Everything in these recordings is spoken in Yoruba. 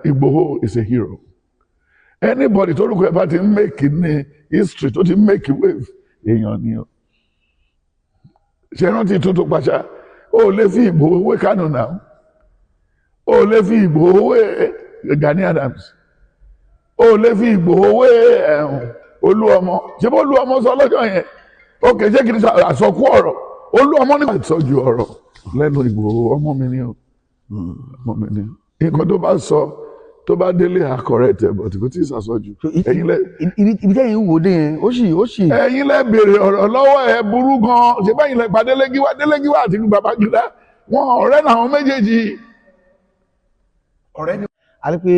Igboho is a hero. Anybody tó rúkọ ẹ bá ti ń make ní history, tó ti ń make wave, èèyàn ni o. Ṣe rántí tuntun pàṣà, ó lè fi Ìgbòho wé Kánò náà, ó lè fi Ìgbòho wé Gani Adams, ó lè fi Ìgbòho wé Olúọmọ. Ṣé bó Olúọmọ sọ lọ́jọ́ yẹn? Ó kè ṣé kì í àsọkú ọ̀rọ̀ Olúọmọ nígbà ìtọ́jú ọ̀rọ̀ lẹ́nu Ìgbòho. Ọmọ mi ni o, ọmọ mi ni o. Nǹkan tó bá sọ, tó bá délé, àkọrẹ tẹ bọ̀ tí kò tí ì sàsọjù. Ẹ̀yin lẹ Ibi tẹ́yìn ń wò dé yẹn, ó sì. Ẹ̀yin lẹ béèrè ọ̀rọ̀ lọ́wọ́ ẹ̀ burú gan. Ṣé báyìí lẹ pa Délégiwá? Délégiwá àti Babangida, wọn ọ̀rẹ́ làwọn méjèèjì. Ọ̀rẹ́ ni. A rí pé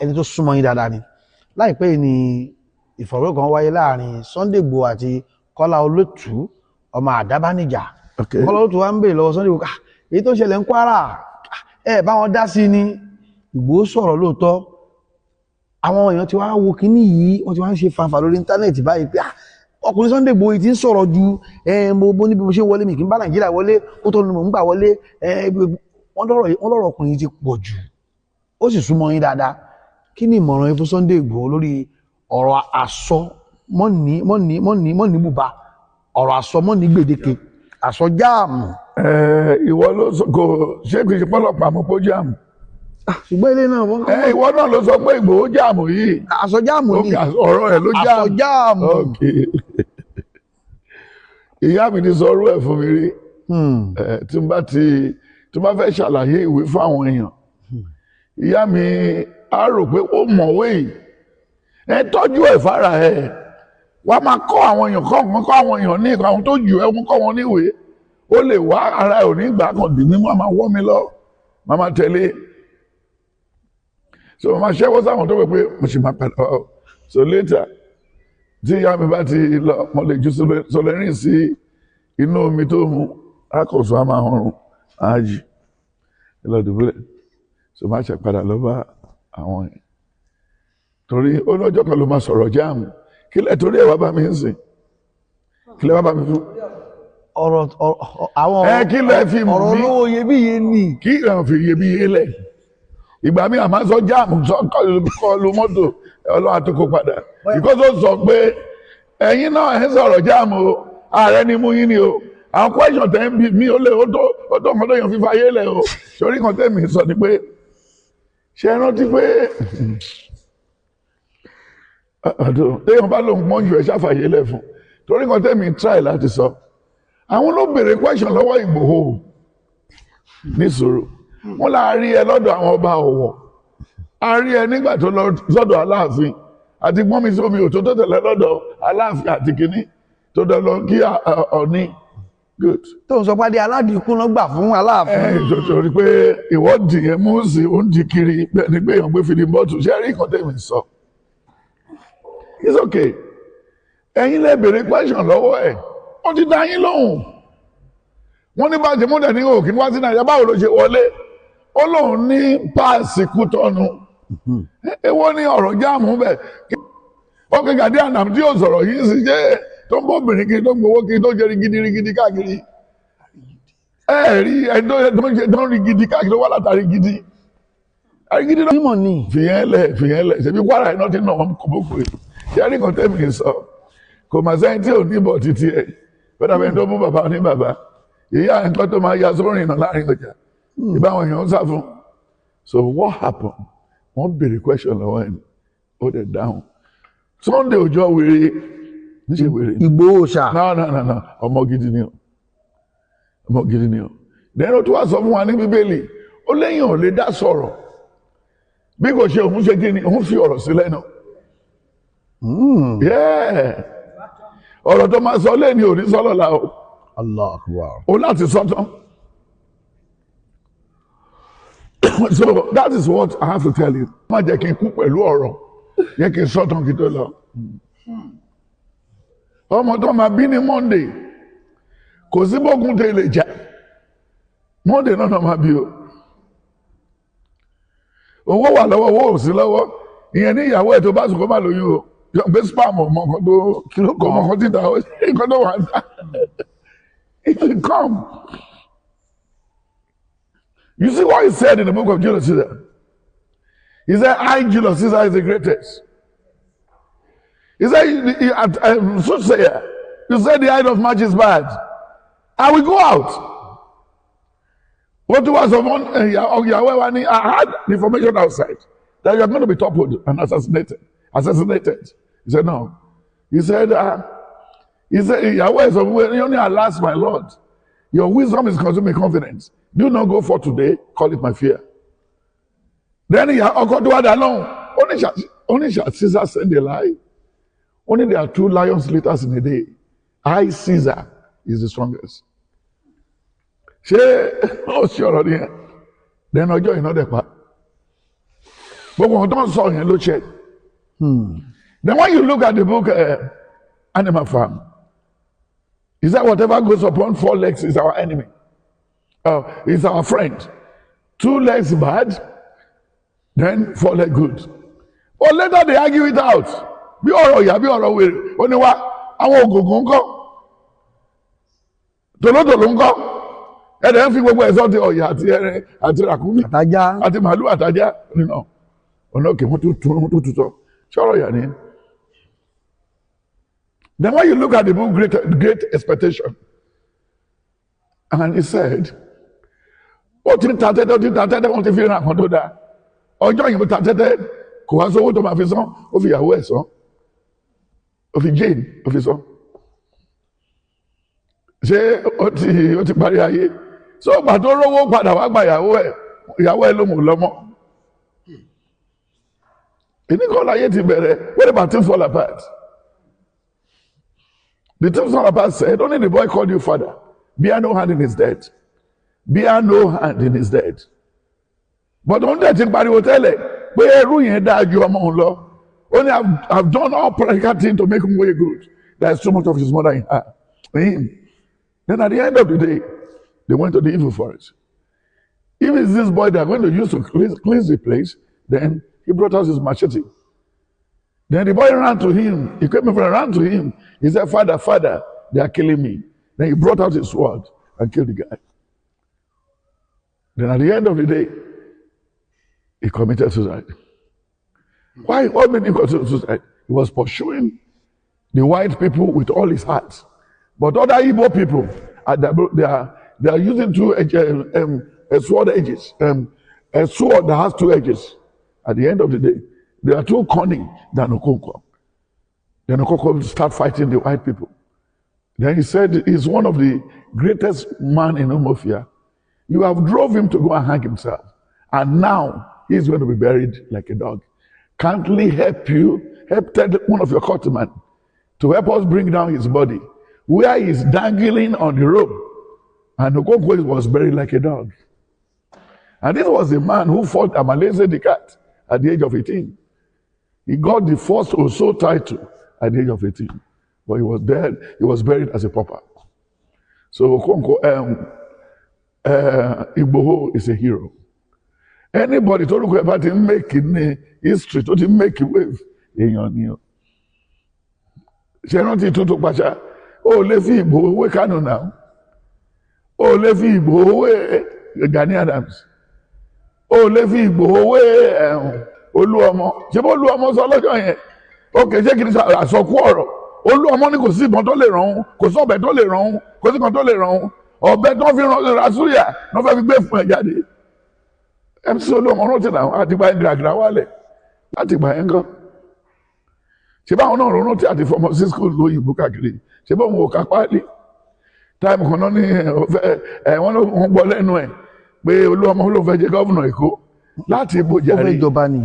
ẹni tó súnmọ́ yín dáadáa ni. Láìpẹ́ yìí ni ìfọ̀rọ̀wérọ̀ kan wáyé láàrin Sunday Igboho àti Kọ́lá Olótù, ọmọ Àdábánijà. Kọ́lá Olótù wa ń béèrè lọ́wọ́ Sunday Igboho, "Ah, èyí tó ń ṣẹlẹ̀ ń Kwara, ẹ bá wọn dá sí ni." Igboho sọ̀rọ̀ lóòótọ́. Àwọn èèyàn ti wá wo kíní yìí, wọ́n ti wá ń ṣe fanfà lórí íńtánẹ́ẹ̀tì báyìí pé, ah, ọkùnrin Sunday Igboho yìí ti ń sọ̀rọ̀ ju ẹ mo níbi mo ṣe wọlé, mi kì í bá Nàìjíríà wọlé kó tó ní mò ń gbà wọlé. Ẹ wọ́n lọ́rọ̀ ọkùnrin yìí ti pọ̀ jù, ó sì súnmọ́ yín dáadáa. Kí ni ìmọ̀ràn yín fún Sunday Igboho lórí ọ̀rọ̀ àsọ mọ́ni mọ́ni mọ́ni mọ́ni bùbá, ọ̀rọ̀ àsọ mọ́ni gbèdéke, àsọ jáàmù? Ẹ ìwọ ló sọ, kò ṣé kì í ṣe pọlọpàá mọ pé ó jam. Ṣùgbọ́n ilé náà wọ́n Ẹ ìwọ náà ló sọ pé Ìgbòho jam yìí. Àsọ jáàmù ni. Ok, ọ̀rọ̀ ẹ̀ ló jam. Àsọ jáàmù. Ok, ìyá mi ti sọ ọ̀rọ̀ ẹ̀ fún mi rí. Ẹ tí n bá fẹ́ ṣàlàyé ìwé fún àwọn èèyàn, ìyá mi á rò pé ó mọ̀wé yìí, ẹ tọ́jú ẹ̀ fara ẹ̀, wàá máa kọ́ àwọn èèyàn, kọ́ wọn, kọ́ àwọn èèyàn ní nǹkan, àwọn tó jù ẹ́, wọ́n kọ́ wọn níwèé. Ó lè wá ara ẹ̀ ò ní gbà kan dì mí, wọ́n máa wọ́ mi lọ, máa máa tẹ̀lé. So mo máa ṣẹ́wọ́ sáwọn tó wẹ̀ pé mo sì máa padà wá o. So later, tí ìyá mi bá ti lọ, mo lè ju solerin sí inú omi tó mu, akọ̀sọ̀ á máa họrùn ájì ẹ lọ dùbúlẹ̀. So má ṣe padà lọ bá àwọn yẹn, torí ó lọ́jọ́ kan ló máa sọ̀rọ̀ jam. Kí lẹ̀ torí ẹ̀ wá bá mi ń sìn? Kí lẹ̀ wá bá mi fún? Ọ̀rọ̀ àwọn Ẹ kí lẹ fi mú ọ̀rọ̀ mi? olówó iyebíye ni. Kí ìrìn fi iyebíye lẹ̀? Ìgbà mi àmọ́ sọ jam, sọ kọlu mọ́tò, Ọlọ́run àtúkò padà, because ó sọ pé ẹ̀yin náà ẹ̀ ń sọ̀rọ̀ jam o, ààrẹ ni mú yín ni o. Àwọn question tẹ́ ń bí mi, ó lè ó tó nǹkan tó yàn fífa ayé lẹ̀ o. Sórí kan tẹ́mi sọ ni pé, ṣe é rántí pé ọdún téèyàn bá lóun pọ́n jù, ẹ̀ ṣàfàyè lẹ̀ fún. Torí kan tẹ́mi try láti sọ, àwọn ló béèrè question lọ́wọ́ Ìgbòho níṣòro wọn là á rí ẹ lọ́dọ̀ àwọn ọba Ọ̀wọ̀, a rí ẹ nígbà tó lọ sọ́dọ̀ Aláàfin àti gbọ́n mi sómi òtó tó tẹ̀lé lọ́dọ̀ Aláàfin àti kínní tó dọ̀ lọ kí Ọ̀ní. Good. Tó ń sọ pé aládìkún ló gbà fún Aláàfin. Ẹ torí pé ìwọ́de yẹn mú sí ó ń di kiri bẹ́ẹ̀ ni pé èèyàn gbé fìdí bọ́ọ̀tù. Ṣé rí nǹkan tẹ̀mí sọ? It's okay. Ẹ̀yin lẹ béèrè question lọ́wọ́ ẹ̀, ó ti dá yín lóhùn. Wọ́n ní bá ṣe múlẹ̀ ní òkè wá sí Nàìjíríà, báwo ló ṣe wọlé? Ó lóun ní pass Kútọ́nù. Èwo ní ọ̀rọ̀ jam bẹ́ẹ̀? Ó kí Gani Adams tí yóò sọ̀rọ̀ yìí sì jẹ́ tó ń bọ́ obìnrin kiri, tó ń gbowó kiri, tó ń jẹ́ gidi gidi káàkiri. Ẹ rí ẹni tó ń rí gidi káàkiri, tó wá látàrí gidi gidi náà. Mímọ̀ ni. Fìyẹn lẹ̀, fìyẹn lẹ̀. Ṣèbí Kwara iná ti nà wọn kò bókò yìí. Ṣé ẹni kan tẹ́mi sọ, kò mà sẹ́yìn tí ò ní bọ̀ títí ẹ̀ fẹ́ẹ́ bẹ́ẹ̀ tó mú bàbá ní bàbá ìyá nǹkan tó máa ya sórí ìnà láàrin ọjà ìbáwọn èèyàn ń sá fún. So what happened? Wọ́n béèrè question lọ́wọ́ ẹ̀, ó dẹ̀ dáhùn. Sunday ọjọ́ wèrè níṣẹ́ wèrè. Ìgbòho ṣá. No, no, no, no, ọmọ gidi ni o, ọmọ gidi ni o. Then ó tún wá sọ fún wa ní Bíbélì, ó léyìn ò lè dá sọ̀rọ̀ bí kò ṣe òun ṣe kí ni òun fi ọ̀rọ̀ sí lẹ́nu. Yeah. Ọ̀rọ̀ tó máa sọ lẹ́ni ò ní sọ lọ́la o. Allah akbar. O láti sọ tán. So that is what I have to tell you. Má jẹ́ kí n kú pẹ̀lú ọ̀rọ̀ yẹ kí n sọ tán kí n tó lọ. Ọmọ tó máa bí ní Monday, kò sí bókun tó lè jà, Monday náà náà máa bí o. Owó wà lọ́wọ́, owó ò sí lọ́wọ́, ìyẹn ní ìyàwó ẹ̀ tó bá sùn kó má lóyún o. Pé sperm ò mọ nǹkan tó kò mọ nǹkan títà ó, nǹkan tó wà ń ta, it will come. You see what he said in the book of Julius Caesar? He said, I, Julius Caesar, is the greatest. He said, soothsayer, you said the height of March is bad. I will go out. What was I had information outside that you are going to be toppled and assassinated. Assassinated. He said, no. He said, Yahweh is only alas, my Lord. Your wisdom is consuming confidence. Do not go for today, call it my fear. Then he alone. Only shall Caesar send a lie. Only there are 2 lions litters in a day. I, Caesar, is the strongest. Ṣé ó ṣe ọ̀rọ̀ nìyẹn? Then ọjọ́ iná dẹ̀ pa. Gbogbo ohun tó ń sọ yẹn ló ṣe. Then when you look at the book Animal Farm, is that whatever goes upon 4 legs is our enemy. Is our friend. 2 legs bad, then 4 legs good. But later they argue it out. Bí ọ̀rọ̀ ìyá bí ọ̀rọ̀ wèrè, ó ní wá àwọn ògògùn ńkọ́, tòlótòló ńkọ́, ẹ̀rẹ̀ ń fi gbogbo ẹ̀sọ́ ti ọ̀yà àti ẹrin àti ràkúnmí àti màálù àtajá nínú ọ̀nà òkè wọ́n tún tutọ́ ṣọ́rọ̀ ìyá ni. Then when you look at the book Great Expectation, and he said, ó ti ń ta tẹ́tẹ́, ó ti ń ta tẹ́tẹ́, wọ́n ti fi ràn kan tó dáa. Ọjọ́ yìí ó ta tẹ́tẹ́, kò wá sówó tó máa fi san, ó fi ìyàwó ẹ̀ san, ó fi Jane, ó fi san. Ṣé ó ti parí ayé? So ìgbà tó rówó padà wá gba ìyàwó ẹ̀ ló mú lọ́mọ. Ìní kan láyé ti bẹ̀rẹ̀, what about Things Fall Apart? The Things Fall Apart said, only the boy called you father. Bear no hand in his death. Bear no hand in his death. But òun dẹ̀ ti pariwo tẹ́lẹ̀ pé ẹrú yẹn dáa ju ọmọ òun lọ. Only I've done all practical things to make him way good. There is so much of his mother in her. In him. Then at the end of the day, they went to the evil forest. If it's this boy they are going to use to cleanse the place, then he brought out his machete. Then the boy ran to him. He came and ran to him. He said, Father, Father, they are killing me. Then he brought out his sword and killed the guy. Then at the end of the day, he committed suicide. Why? What made him commit suicide? He was pursuing the white people with all his heart. But other Igbo people, they are using a sword edges, a sword that has 2 edges. At the end of the day, they are too cunning than Okonkwo. Then Okonkwo start fighting the white people. Then he said, he's one of the greatest man in Umuofia. You have drove him to go and hang himself. And now he's going to be buried like a dog. Can't we help you, help tell one of your countrymen to help us bring down his body, where he's dangling on the rope. And Okonkwo was buried like a dog. And this was a man who fought Amalese the cat at the age of 18. He got the first Oso title at the age of 18. But he was dead. He was buried as a pauper. So Okonkwo, Igboho is a hero. Anybody to look about him making history, to him make a wave. Èèyàn ni o. Ṣé rántí tuntun pàṣà? Ó lè fi Igboho wé Kánò náà. Ó lè fi Igboho wé Gani Adams. Ó lè fi Igboho wé Olúọmọ. Ṣé bó Olúọmọ sọ lọ́jọ́ yẹn? Ó kè ṣé kìí àsọkú ọ̀rọ̀. Olúọmọ ní kò sí ìbọn tó lè ràn òun, kò sí ọ̀bẹ tó lè ràn òun, kò sí kan tó lè ràn òun. Ọ̀bẹ tó fi ràn Rasuya ló fẹ́ fi gbé fún ẹ jáde. MC Olúọmọ rántí náà àti gba ìgbàgbà wálẹ̀ láti gbà yẹn kan. Ṣé báwọn náà rántí àti fọmọ sí skul lóyìnbó káàkiri? Ṣé báwọn ò ká páálí? Táìmù kan náà ní wọ́n ló ń gbọ́ lẹ́nu ẹ̀ pé Olúọmọ ló fẹ́ jẹ gọ́vùnà Èkó láti ibo jàre. Ó fẹ́ jọba ni.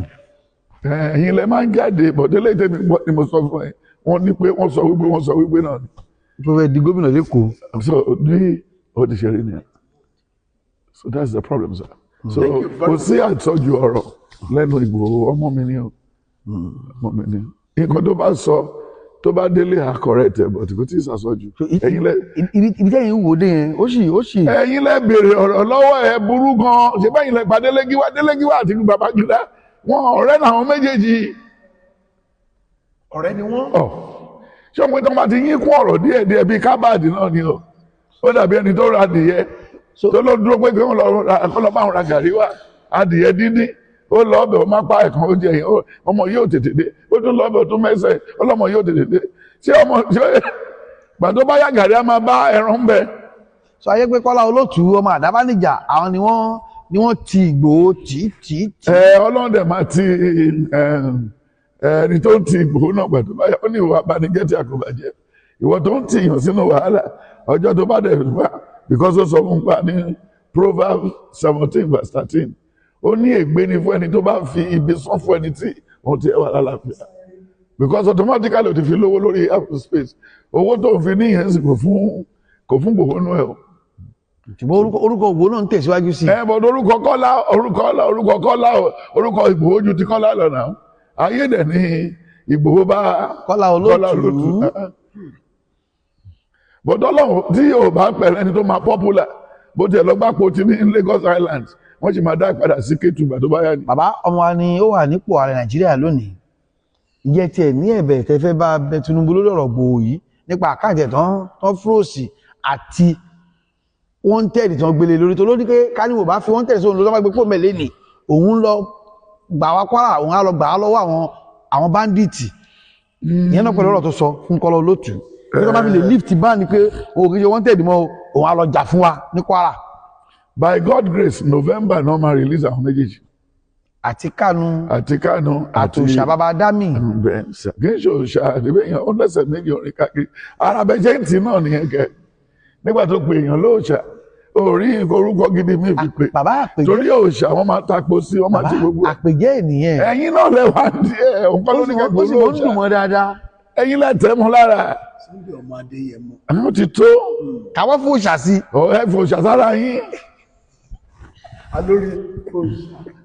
Ẹ̀yin lẹ máa ń jáde bọ̀délé tèmi gbọ́ ni mo sọ fún ẹ. Wọ́n ní pé wọ́n sọ wípé náà ni. Tó fẹ́ di gómìnà l'Ékòó. So ní ó ti ṣe rí nìyẹn. So that's the problem, sir. So kò sí àtọ́jú ọ̀rọ̀ lẹ́nu Ìgbòho, ọmọ mi ni o. Ọmọ mi ni. Nǹkan tó bá sọ tó bá délé àkọrẹ́ tẹ̀ bọ̀tí kò tí ì sàsọ́jú. Ibi tẹ́yìn wò dé yẹn, ó sì. Ẹ̀yin lẹ béèrè ọ̀rọ̀ lọ́wọ́ ẹ̀ burú gan-an. Ṣé bẹ́yìn lẹ pa Délégiwá àti Babangida? Wọ́n ọ̀rẹ́ làwọn méjèèjì. Ọ̀rẹ́ ni wọ́n. Ṣé ọmọ ìtàn bá ti yín kún ọ̀rọ̀ díẹ̀ díẹ̀ bíi kábàdì náà ni o? Ó dàbí ẹni tó ra adìyẹ. Tó ló dúró pé kí wọ́n lọ bá wọn ra gàrí wá, adìyẹ díndín. Ó lọ ọbẹ̀, ó má pa ẹ̀kan, ó jẹ yẹn. Ọmọ yóò tètè dé. Ó tún lọ ọbẹ̀, ó tún mẹ́sẹ̀, ọlọ́mọ yóò tètè dé. Ṣé ọmọ ṣé gbàtó bá yá, gàrí á máa bá ẹran ń bẹ. Sọ ayé pé Kọ́lá Olótù ọmọ Àdábánijà, àwọn ni wọ́n ti Ìgbòho tì tì tì. Ẹ Ọlọ́run dẹ̀ máa ti ẹni tó ń ti Ìgbòho náà. Gbàtó bá yá, ó ní ìwà abanijẹ́ tí a kò bàjẹ́, ìwọ tó ń tìyàn sínú wàhálà, ọjọ́ tó bá dẹ̀ wá, because ó sọ fún pa ní Proverbs 17 verse 13, ó ní ègbé ni fún ẹni tó bá fi ibi sán fún ẹni tí wọ́n ti wà lálàáfíà, because automatically o ti fi lówó lórí Apple space. Owó tó ń fi níyẹn sì kò fún Ìgbòho nú ẹ o. Ṣùgbọ́n orúkọ Ìgbòho náà ń tẹ̀síwájú sí i. Ẹ bọ̀dọ̀ orúkọ Kọ́lá, orúkọ Kọ́lá, orúkọ Kọ́lá, orúkọ Ìgbòho ju ti Kọ́lá lọ náà. Ayé dẹ̀ ní Ìgbòho bá Kọ́lá Olótù. Bọ̀dọ̀ Ọlọ́run tí yóò bá pẹ̀lú ẹni tó máa popular, bó tiẹ̀ lọ gbàpò tí ní Lagos Island, wọ́n sì máa dá padà sí Kétu ìgbà tó bá yá ni. Bàbá, ọmọ wa ni ó wà nípò ààrẹ Nàìjíríà lónìí. Ìjẹ́ tiẹ̀ ní ẹ̀bẹ̀ tẹ́ fẹ́ bá bẹ Tinubu lórí ọ̀rọ̀ Ìgbòho yìí, nípa account ẹ̀ tán froze àti wanted tán gbélé lórí, tó lórí pé káníwò bá fi wanted sóhun ló bá gbé pò mẹ́lẹ́ ni òun lọ gbà wá Kwara, òun á lọ gbà á lọ́wọ́ àwọn bandit? Ìyẹn náà pẹ̀lú ọ̀rọ̀ tó sọ fún Kọ́lá Olótù pé tó bá fi lè lift ban ni pé òun kì í ṣe wanted mọ́, òun á lọ jà fún wa ní Kwara. By God grace, November náà máa release àwọn méjèèjì. Àti Kanu? Àti Kanu. Àti òòṣà bàbá Dami. Bẹ́ẹ̀, kì í ṣe òòṣà àdébẹ̀yàn, ó lẹ́sẹ̀ méjì orin káàkiri ara bẹ́ẹ̀ ṣe ń tì náà nìyẹn kẹ. Nígbà tó pe èèyàn lóòṣà, orí orúkọ gidi mi fi pè. Bàbá, àpèjẹ. Torí òòṣà, wọn máa tapo sí, wọn máa ti gbogbo ẹ̀. Àpèjẹ ènìyàn. Ẹ̀yin náà lẹ́wà díẹ̀, òun kọ́ ló ní kẹ́kọ̀ọ́. Ó sì mọ́ ń dùn lóòṣà mọ́ dáadáa. Ẹ̀yin lẹ́tẹ̀ẹ́ mọ́ lára. Sunday ọmọ Adéyẹmọ. Àwọn ti tó. Káwọ́ fún òòṣà sí. Ẹ fò òòṣà sára yín. Alórí òòṣà.